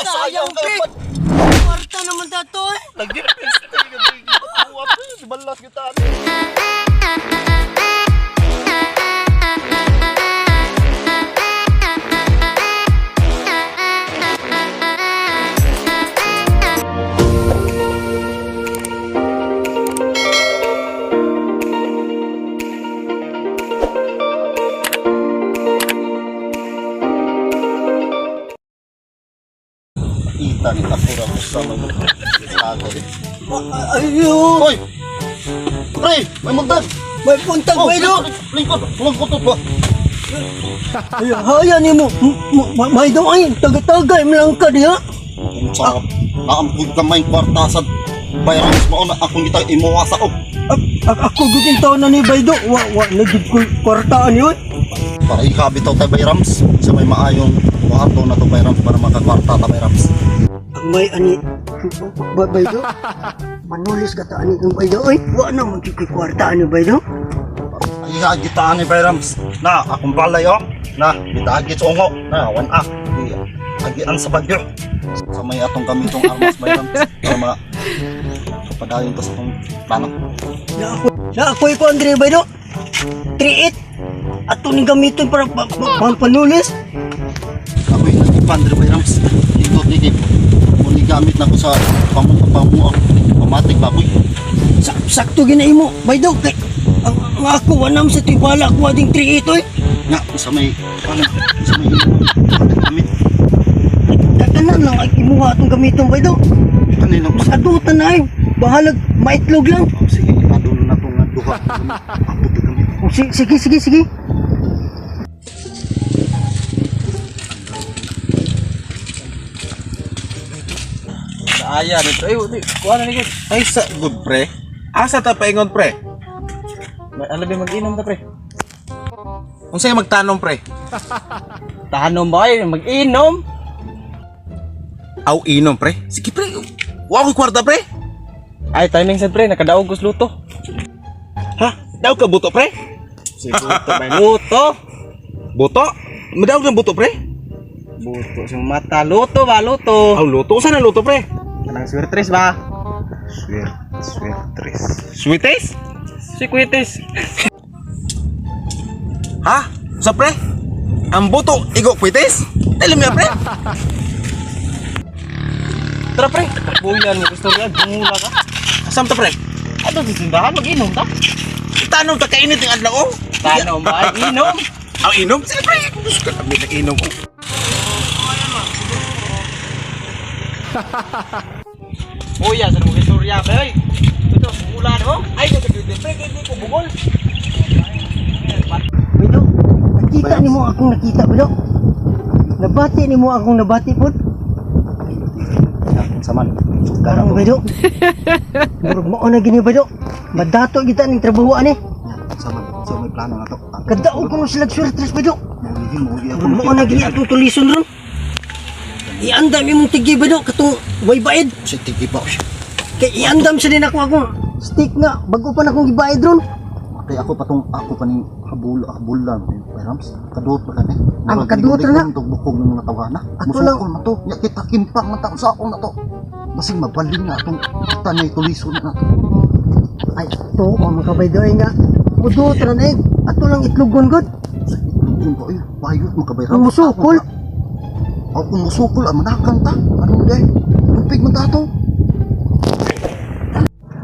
Sayang, pre. Kwarta naman dato eh. Lagi pre, balas kita. Ita ni Takura ko sa mga tagay. Ayo. Hoy! Pre, may magdag! May puntag Oh, ba ito? Lingkod, lingkod to ba? Ay, haya ni mo. May daw ay, taga-tagay mo lang ka diha. Sa naampun kamay kwarta sa bayrams mo na akong kita imuha sa og. Ako gud taon na ni Baydo. Wa wa na gid ko kwartaan yun. Para ikabit tayo bayrams sa may maayong buhato na to bayrams para makakwarta ta bayrams. Ang may ani ba Baydo. Manulis ka ta ani ng Baydo oy. Wa na man gid ko kwartaan ni Baydo. Ay gitaan ni bayrams. Na akong balay oh. Na gitaagit sa ungo. Na wan a. Agian sa bagyo. Sa may atong gamitong armas bayrams para ma kapadayon ta sa atong plano. Na ako ko Andre Baydo. 38. Ato ni gamiton para pampanulis. Ako'y nagipandre bayrams. Dito dito. Muni gamit na ko sa pamu pamu pamatik baboy. Sakto gina imo Baydo kay ang ako wa nam sa tiwala ko ading 38 oy. Nga, sa may ano, sa may gamit. Kakanan lang ang imuha atong gamiton Baydo. Ano yun? Makadutan na ay. Bahalag maitlog lang. Oh, sige, ipadulo na itong duha. Apo ito gamit. Oh, sige, sige, sige. Naaya nito. Ay, di, kuha na ni good. Ay sa good pre. Asa ta paingon pre? May alabi mag-inom ta pre. Unsay magtanom pre? Tahanom ba ay mag-inom? Aw inom pre. Sige pre. Wa ko kwarta pre. Ay, timing sad pre, nakadaog ko sa luto. Ha? Daw ka buto pre? Si buto may luto. Buto? Madaog ng buto pre? Buto sa mata, luto ba luto? Aw luto usa na luto pre? Kanang swertres ba? Sweet, sweetres. Sweetes? Si kwites. Ha? Sa pre? Ang buto igo kwites? Alam niya pre? Tara pre, buyan mo istorya, gungula ka. Asam ta pre? Ato sa simbahan mag-inom ta. Tanom ta kainit ng adlaw oh. Tanom ba ay inom? Aw inom sige pre. Gusto ka kami ng inom. oh. Buya sa mo istorya pre. Oy. Ito, gungula no? Ay, ko sa kwites pre, kay di ko bungol. Baydo, nakita nimo akong nakita Baydo. Nabati nimo akong nabati pod. Saman. Karang Baydo. Murag mao na gini Baydo. Madato kita ning trabaho ani. Saman. Sa may plano na to. Kadaog ko sila swertres Baydo. Maugi, maugi ako. Murag mao na gini atong tulison ron. Iandam imong tigi Baydo katong way baid. Sa tigi ba siya. Kay iandam sa din ako akong stick nga bago pa na akong gibayad ron. Kay ako patong ako pa ning habul habulan bayrams. Kaduot ba kani? Ah, makaduot ra na. Tug bukog ng mga tawana. Ato lang. Musukol man to. Nya kita kimpang man ta sa akong na to. Basig mabalin na atong tanay tuliso na to. Ay, to o mga baydo ay nga. Mudot ra na eh. Ato lang itlogon god. Sa itlog ko ay bayot mo ka bayrams. Ang musukol. Ako kung musukol ang manakan ta. Ano day? Lupig man ta to.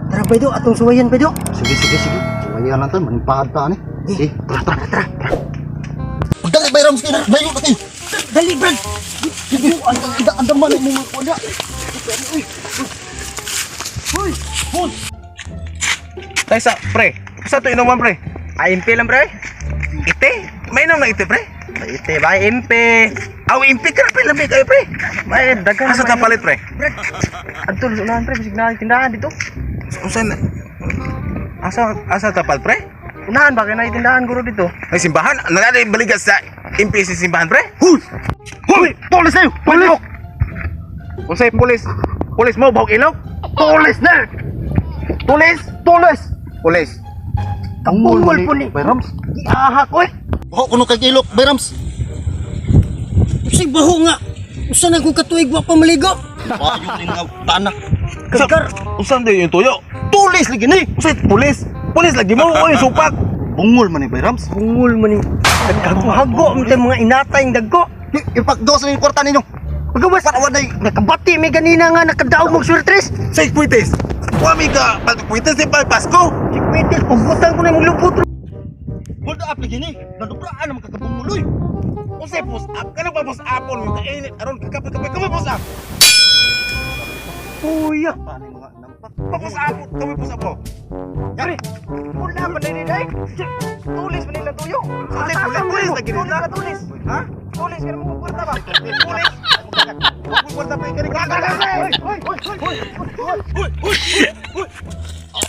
Tara Baydo, atong suwayan Baydo. Sige, sige, sige. Suwayan lang to, manimpahad ta ani. Sige, tara, tara, tara. Tara. Pagdali bayrams kay bayo na kayo. Dali Brad. Sige, ang ang ang man mo mga kuya. Tay sa pre. Sa to inuman pre? Ay, MP lang pre. Ite? May inom na ite pre? Ite ba MP? Aw impi ka pre lamig kayo pre. May daghan. Asa ta palit pre? Adto sa unahan pre, bisig na tindahan dito. Unsa na? Asa asa ta palit pre? Unahan ba kay na tindahan guro dito? Ay simbahan, nagadi baligas sa impi sa simbahan pre. Huy! Huy! Pulis na! Pulis! Unsay pulis? Pulis mo bahog ilok? Pulis na! Pulis! Pulis! Pulis. Kapungol po ni. Bayrams. Giahak oy. Baho kuno kay ilok bayrams. Si baho nga. Usa na kong katuig wa pa maligo. Bayo ni nga tana. Kagar. Usan din yung tuyo? Tulis lagi ni. Usay pulis. Pulis lagi mo oy supak. Bungol man ni Bayrams. Bungol man yung hago mo tayo mga inatay ng dagko. Ipagdos na yung kwarta ninyo. Pagawas, nakabati may ganina nga nakadaog mong swertres. Say kwitis. Wami ka kwitis di pa Pasko. Si Kwitis, pagbutan ko na yung lupot. Hold up lagi ni. Nadubraan naman kakabunguloy. Usay push up kanang pa push upon mo kainit aron kakapit-kapit kami push up. Kuya. Paano yung mga nampak? Pa-push up kami push up po. Pre, pula man ni day. Tulis man nila tuyo. Usay pulis pulis lagi Tulis nila. ka tulis. Ha? Tulis ka mo kwarta ba? Pulis. Wag kwarta pre kani.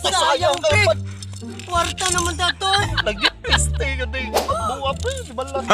Sayang, pre. Kwarta naman dato eh. Lagi piste yun eh. Buwa pre, si Balas.